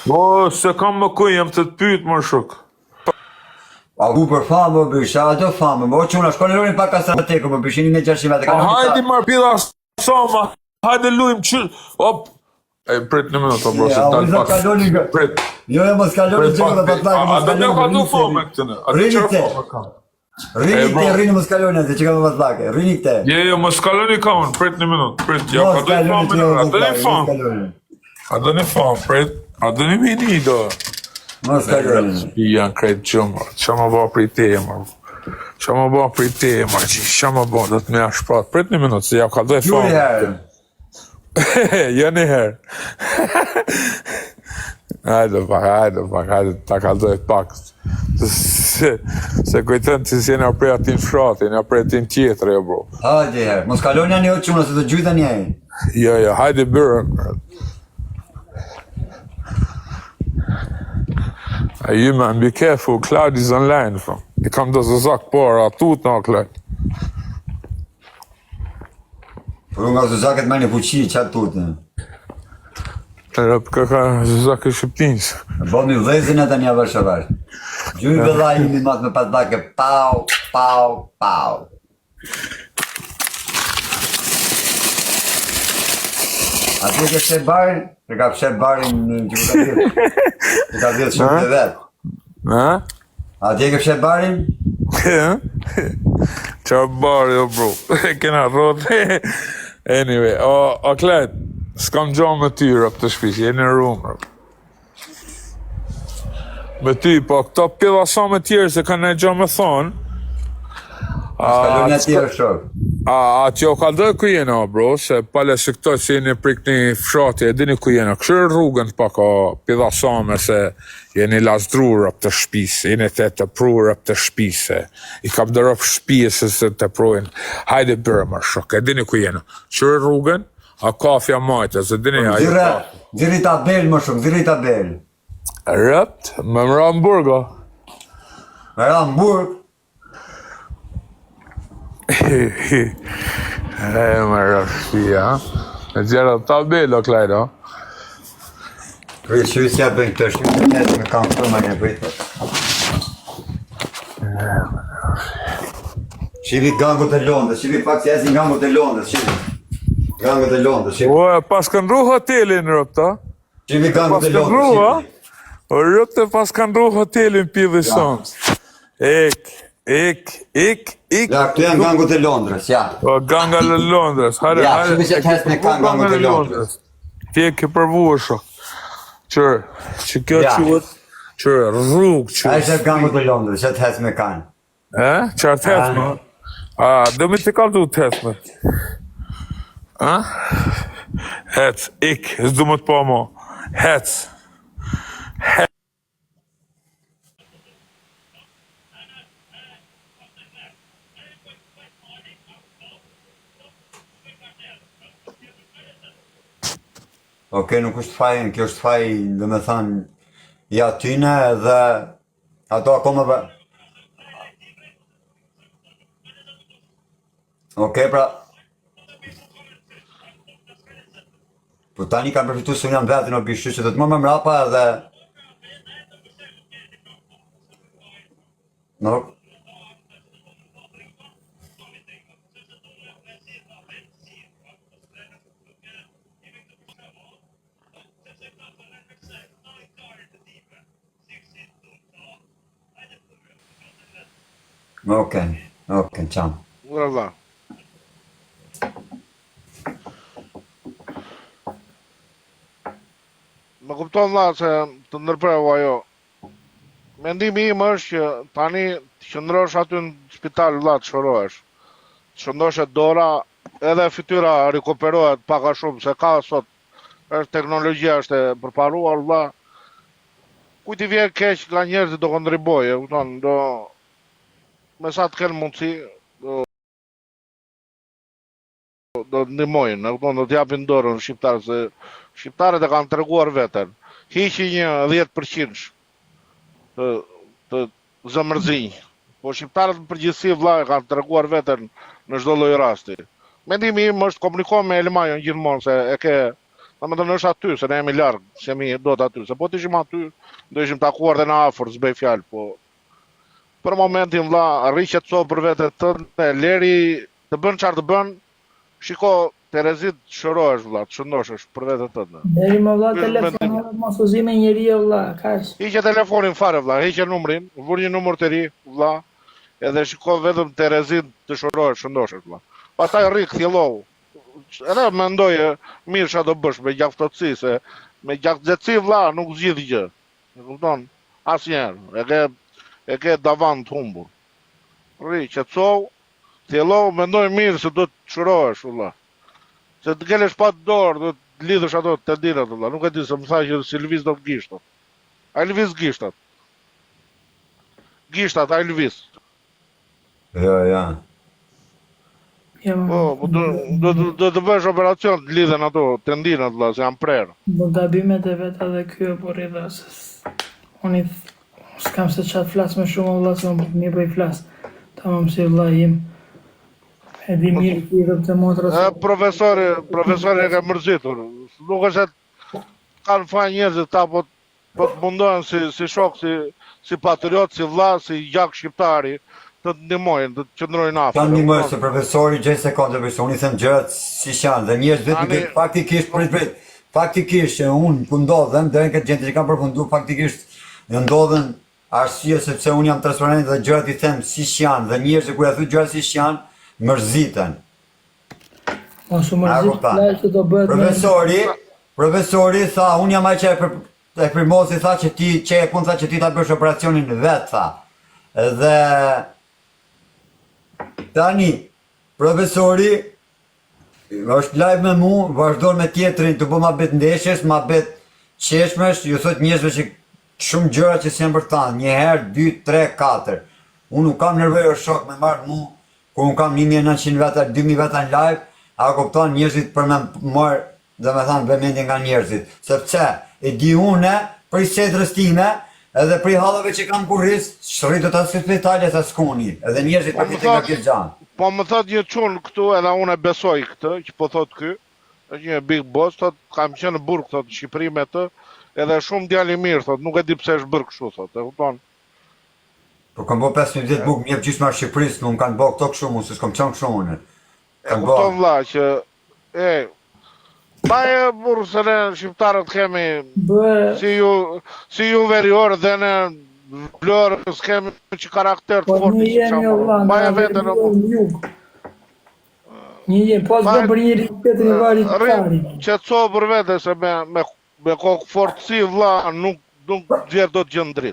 Po, se kam më kuj, jam të të pyet më shok. A ku për famë, o bish, a do famë, o çuna, shkoni loni pak kastrateku, më bishini me 600 vetë, A kaloni hajde ca. marr pilla sama, hajde lujm që op. E prit një minutë, o bro, se Ja, dal unë do pak. kaloni nga. Prit, Jo, jo, mos kaloni prit gjë pak. me patlakë, A, a mos do të kaloni. ka du Rrini famë këtë në? A do Rrini çfarë këte. famë kam? E Rrini bro. këte, rrini mos kaloni atë që ka me patlakë. Rrini këte. Jo, jo, mos kaloni ka unë, prit një minutë, prit, ja Mos ka do kaloni famë, që a me do një patlakë, mos famë. kaloni. A do një famë, prit, a do një mini do. Mos kaloni. Spi janë krejt gjëmë, që më ba prit teje, më. Që më ba prit teje, më, që më ba, do të më ashpat. Prit një minutë, se ja ka do Gjuri famë. herë. Jo një herë. Hajde pak, hajde pak, hajde ta kallzoj pak. Se, se kujtën që si jena prej atin fshatin, jena prej atin tjetër, jo bro. Hajde herë. Mos kaloni ani o çuna se do gjujt ani ai. Jo, jo, hajde bërën. You man, be careful, Cloud is online, fam. I kam do zëzak por, a tut në Cloud. Por nga zuzakët më në fuqi, çfarë tutën. Rëp ka ka zëzak e shqiptins. Bëmi vëllezën ata një avash avash. Gjuj vëllai im i madh me patlakë, pau, pau, pau. A ti ke fsheh barin? E ka fsheh barin në që ka vjedh. Që ka vjedh shumë të vet. Ha? A ti e ke fsheh barin? Qa bari, o bro. Kena rrotë. Anyway, o, o Klajt, s'kam gjo me ty, rëp të shpish, jeni në room, rëp. Me ty, po këto pilla sa me tjerë se kanë në gjo me thonë. A, Kaloni aty o shok. a, a t'jo kallzoj ku jena, o, bro, se pale se këto që jeni prej këni fshati, e dini ku jena. Këshyrë rrugën pak, o, pilla sa me se jeni lazdru rëp të shpisë, jeni të të pru rëp të shpisë, i kam dërëp shpisë se se të prujnë. Hajde bërë, më shok, e dini ku jena. Këshyrë rrugën, a kafja majtë, se dini, ajo Nxirre, kafe. nxirri tabel më shumë, nxirri tabel. Rëpt, më mra në burg, o. Me ra në burg. E, më rëfia, ha? Me gjera tabelo, Klajdo. Prit, shyqyr si ja bëjnë këtë, shyqyr me me kanë këto më një prit. Shivi gangut e Londrës, shivi pak si ecin gangut e Londrës, shivi. Gangut e Londrës, shivi. O, e pas kanë ndru hotelin, rëpta. Shivi Pas gangut e kanë ndru, Londrës, ha? shivi. O, rëptë pas kanë ndru hotelin pidhi sonë. Ik, ik, ik, ik. Ja, këtu janë gangut e Londrës, ja. O, ganga në Londrës, hajde, Ja, hajde. shivi se të me kanë gangut e Londrës. Ti e ke përvu, shok. Qërë, që kjo Ja. quhet, qërë, rrugë, A qërë. është gangut e Londrës, që të hec me kanë. E? Qarë të hecme? A, do me të kaldu të hecme. A? Hec, ik, s'du më të pa mo. Hec. Okej, nuk është fajin, kjo është faj, do me thënë, i atyne dhe ato akoma bë... Okej, pra... Po tani kam përfitu se unë jam vetën o bishë, që do të më më mrapa edhe... Nuk... Okej, okej, ciao. Ura vlla. Më kupton vlla se të ndërpreu ajo. Mendimi im është që tani të qëndrosh aty në spital vlla të shërohesh. Të shëndoshet dora, edhe fytyra rikuperohet pak a shumë se ka sot është teknologjia është e përparuar vlla. Kujt i vjen keq nga njerëzit do kontribojë, e kupton, do me sa të kenë mundësi do do të ndihmojnë, e kupton, do të japin dorën shqiptarët se shqiptarët e kanë treguar veten. Hiqi një 10% të të zemërzinj. Po shqiptarët në përgjithësi vlla e kanë treguar veten në çdo lloj rasti. Mendimi im është komuniko me Elmajon gjithmonë se e ke. Domethënë është aty, se ne jemi larg, s'jemi dot aty, se po të ishim aty, do ishim takuar dhe na afër, s'bëj fjalë, po për momentin vlla, rri qetësohu për vete tënde, leri të bën çfarë të bën, shiko terezit të shërohesh vlla, të shëndoshesh për vete tënde. Leri mo vlla Ky është telefonin, mendimi. mos u zi me njeri o vlla, kaq. Hiqe telefonin fare vlla, hiqe numrin, vur një numër të ri vlla, edhe shiko vetëm terezin të shërohesh, shëndoshesh vlla. Pastaj rri kthjellohu. Edhe mendoj mirë çfarë do bësh me gjakftohtësi se me gjaknxehtësi vlla nuk zgjidh gjë. E kupton? Asnjëherë. E ke e ke davan të humbur. Rri, qetësohu, kthjellohu, mendoj mirë se do të shërohesh vlla. Se të ngelesh pa dorë, do të lidhësh ato tendinat vlla. Nuk e di se më tha që s'i lëviz dot gishtat. Ai lëviz gishtat. Gishtat ai lëviz. Jo, jo. Jo, Po, po do do do të bësh operacion të lidhen ato tendinat vëlla, se janë prerë. Po gabimet e veta dhe ky o burri dha se unë i s'kam se ça të flas më shumë o vëlla se unë për mirë po i flas. Tamam si vëllai im. E di mirë ti dhe të motra se. Profesori, profesori e ka mërzitur. Nuk është se kanë faj njerëzit ta po Po të mundohen si si shok, si si patriot, si vlla, si gjak shqiptari, të të ndihmojnë, të të qëndrojnë Ta afër, e ndihmoj kupton? se profesori gjej sekonde veç unë i them gjërat siç janë dhe njerëzit vetëm Tani ke faktikisht prit prit faktikisht që unë ku ndodhem deri në këtë gjendje që kam përfundu faktikisht ndodhen arsye sepse unë jam transparent dhe gjërat i them siç janë dhe njerëzit kur ja thu gjërat siç janë mërziten Mos u A mërzit kupton? vllai se do bëhet më Profesori, profesori tha, unë jam ai që e për, e firmosi tha që ti çekun tha që ti ta bësh operacionin vet tha. Dhe tani profesori është live me mu, vazhdon me tjetrin të bë muhabet ndeshjes, muhabet qeshmesh, ju thot njerëzve që shumë gjëra që s'janë për ta, një herë, dy, tre, katër. Unë nuk kam nevojë o shok me marrë mu Kur unë kam 1900 veta, 2000 veta në live, a kupton njerëzit për me marr, domethënë vëmendje nga njerëzit, sepse e di une prej sedrës time edhe prej halleve që kam kurriz, s'rri dot as në spital as askuni, edhe njerëzit Po më përfitojnë nga thot, kjo gja. po më thot një çun këtu edhe unë e besoj këtë që po thot ky, është një big boss, thot kam qenë në burg thot në Shqipëri me të, edhe shumë djalë i mirë thot, nuk e di pse është bërë kështu thot, e kupton? Po kam bo 15 vjet burg, më jep gjysma e Shqipërisë, mu më kanë bo këto kështu, mu se s'kam qenë kështu unë. E Kanë bo. kupton vlla që e pa e burrë se ne shqiptarët kemi Bë si ju si ju veriorët dhe ne Vlorë s'kemi që karakter të po fortë një që jemi o vlla, Pa na e veten o verior në jug. Një jemi, po s'bën për njëri tjetrin i vari të Rri pari. qetësohu për vete se me me me kokëfortësi vlla nuk nuk nxjerr dot gjë në dritë.